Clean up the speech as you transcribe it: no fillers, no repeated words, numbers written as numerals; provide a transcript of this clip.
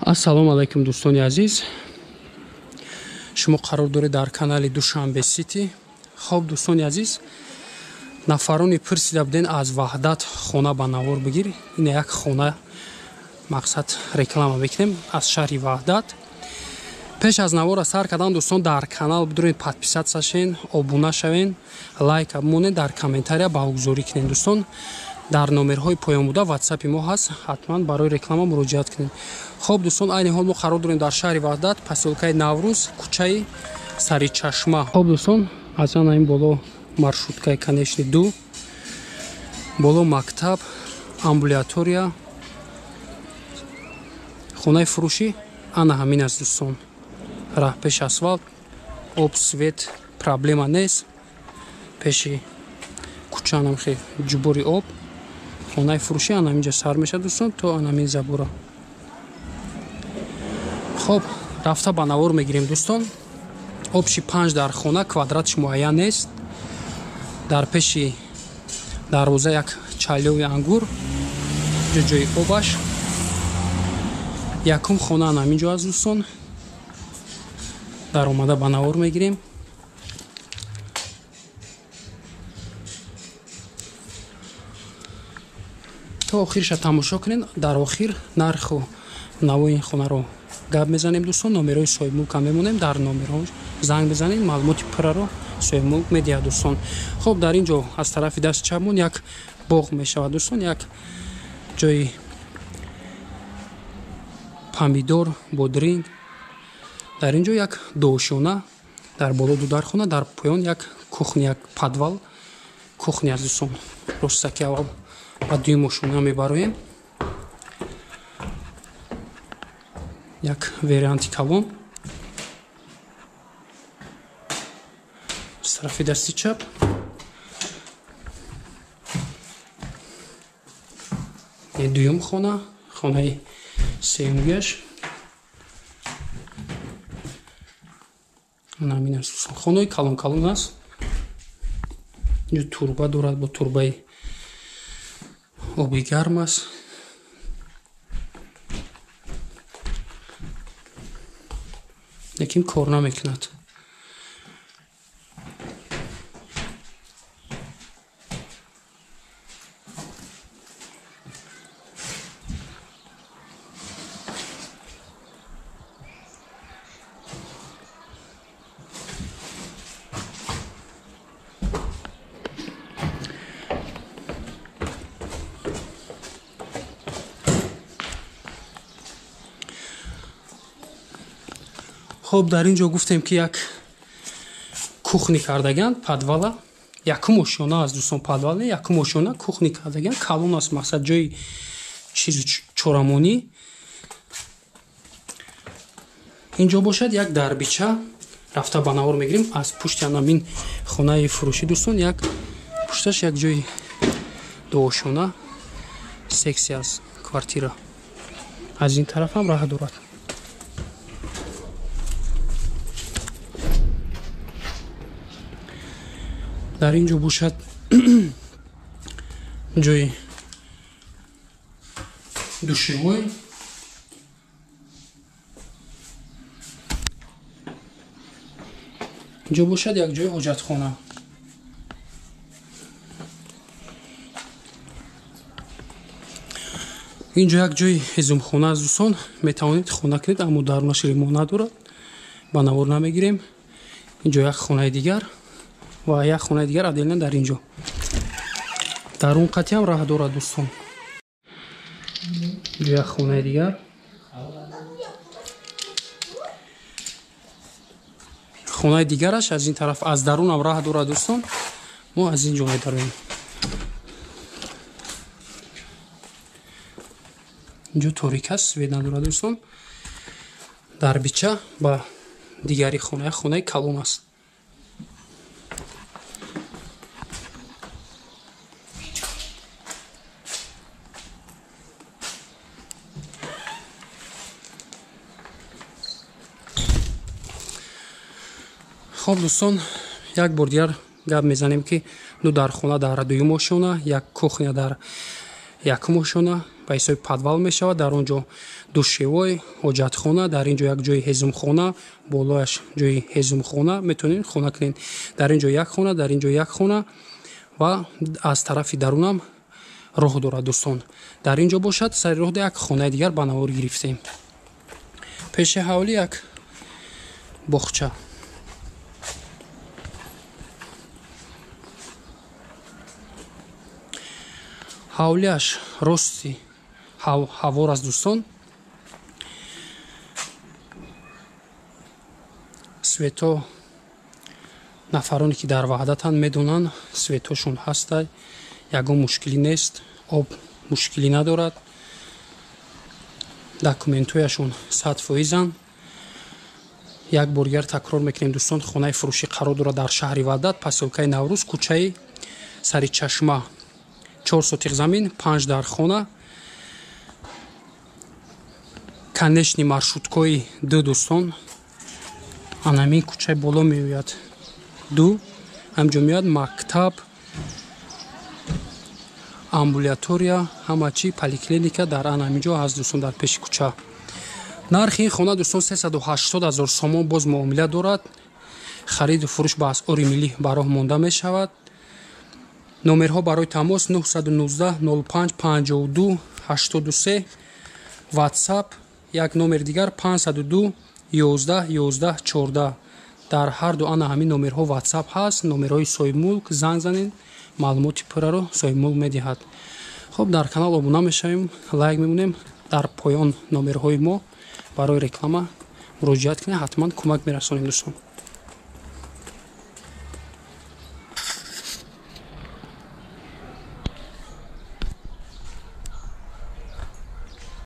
Ассалому алайкум, дӯстони азиз. Шумо қарор доред дар канали Душанбе Сити. Хоб, дӯстони азиз, нафарони пурсида буден аз Ваҳдат хона ба навор бигир. Ин як хона мақсад реклама мекунем аз шаҳри Ваҳдат. Пеш аз навора сар кардан, дӯстон, дар канал бидуред, подписаться шен, обуна шавен, лайк бимонед, дар комментария баҳогузорӣ кунед, дӯстон. Дар номерҳои поён буда ватсапи мо ҳаст, ҳатман барои реклама муроҷиат кунед. Хоб, дӯстон, айни ҳол мо қарор дорем дар шаҳри Ваҳдат, посёлкаи Наврӯз, кӯчаи Саричашма. Хоб, дӯстон, аз ана ин боло маршруткаи конечный 2, боло мактаб, амбулатория, хонаи фурӯшӣ ана ҳамин аст, дӯстон. Раҳ пеш асфалт, об, свет проблема нест. Пеши кӯчаанам хе ҷубори об. Хонаи фурӯшӣ ана ҳаминҷа сар мешавад, дӯстон, то ана ҳамин забора. Хоб, рафта ба навор мегирем, дӯстон. Обши 5 дар хона, квадратш муайян нест. Дар пеши дарвоза як чалёви ангур, ҷо ҷои обаш. Якум хона ана ҳаминҷо аст, дӯстон. Дар омада ба навор мегирем. То охирша тамошо кунед. Дар охир нарху навои ин хонаро гап мезанем, дӯстон. Номерҳои соҳибмулкам мемонем, дар номерҳо занг бизанед, маълумоти пурраро соҳибмулк медиҳад, дӯстон. Хоб, дар ин ҷо аз тарафи дасти чапмон як боғ мешавад, дӯстон, як ҷои помидор, бодринг. Дар ин ҷо як дошона, дар боло ду дархона, дар поён як кухня, як подвал кухня аст, дӯстон. Ростаки аввал ба дуюм ошона мебароем. Як варианти калон аз тарафи дасти чап. Дуюм хона, хонаи сеюмгиаш. Ҳамин аст, дӯстон. Хонаи калон калон аст. Инҷо турба дорад, бо турбаи оби гарм аст. Лекин кор намекунад. Хоб, дар ин ҷо гуфтем, ки як кухни кардаган, подвала, якум ошёна аст, дӯстон, подвал не, якум ошёна кухни кардаган, калон аст, мақсад ҷои чизу чорамонӣ. Ин ҷо бошад як дарбича, рафта ба навор мегирем аз пушти анамин хонаи фурӯшӣ, дӯстон, як пушташ як ҷои дуошёна, сексия аст, квартира. Аз ин тараф ҳам раҳ дорад. Дар ин ҷо бошад ҷои душевой. Инҷо бошад як ҷои ҳоҷатхона. Инҷо як ҷои ҳезумхона аст, дӯстон. Метавонед хона кунед, аммо дарунаш ремонт надорад. Ба навор намегирем. Инҷо як хонаи дигар ва як хонаи дигар отдельно дар инҷо. Дар он қати ҳам раҳ дорад, дӯстон. Инҷо як хонаи дигар. Хонаи дигараш аз ин тараф аз дарун ҳам раҳ дорад, дӯстон. Мо аз ин ҷо медароем. Инҷо торик аст, свет надорад, дӯстон. Дарбича ба дигари хона, як хонаи калон аст. Хоб, дӯстон, як бор дигар гап мезанем, ки ду дархона дар дуюм ошёна, як кухня дар якум ошёна ба ҳисоби подвал мешавад. Дар он ҷо Душевой, ҳоҷатхона, дар ин ҷо як ҷои ҳезумхона, болояш ҷои ҳезумхона, метавонед хона кунед. Дар ин ҷо як хона, дар ин ҷо як хона ва аз тарафи дарунам роҳ дорад дӯстон. Дар ин ҷо бошад сари роҳда як хонаи дигар ба навор гирифтем. Пеши ҳавлӣ як боғча. Ҳавлиаш рости ҳавор аст дӯстон. Свето нафароне ки дар Ваҳдатанд медонанд, светошон ҳаста, ягон мушкилӣ нест, об мушкилӣ надорад. Документҳояшон 100%-анд. Як бор дигар такрор мекунем дӯстон, хонаи фурӯшӣ қарор дорад дар шаҳри Ваҳдат, посёлкаи Наврӯз, кӯчаи Саричашма. 4 сотиқ замин, 5 дар хона. Конечни маршруткои ду дӯстон. Анамин кӯчаи боло меояд ду, ҳамҷо меояд мактаб, амбулатория, ҳама чи, поликлиника дар анамин ҷо ҳаст дӯстон, дар пеши кӯча. Нархи ин хона дӯстон 380 000 сомон, боз муомила дорад. Хариду фурӯш ба асъори миллӣ ба роҳ монда мешавад. Номерҳо барои тамос 919 05 52 83, WhatsApp як номер дигар 502 11 11 14. Дар ҳар ду ана ҳамин номерҳо WhatsApp ҳаст, номерҳои соҳибмулк, занг занед, маълумоти пурраро соҳибмулк медиҳад. Хоб, дар канал обуна мешавем, лайк мемонем. Дар поён номерҳои мо барои реклама муроҷиат кунед, ҳатман кӯмак мерасонем дӯстон.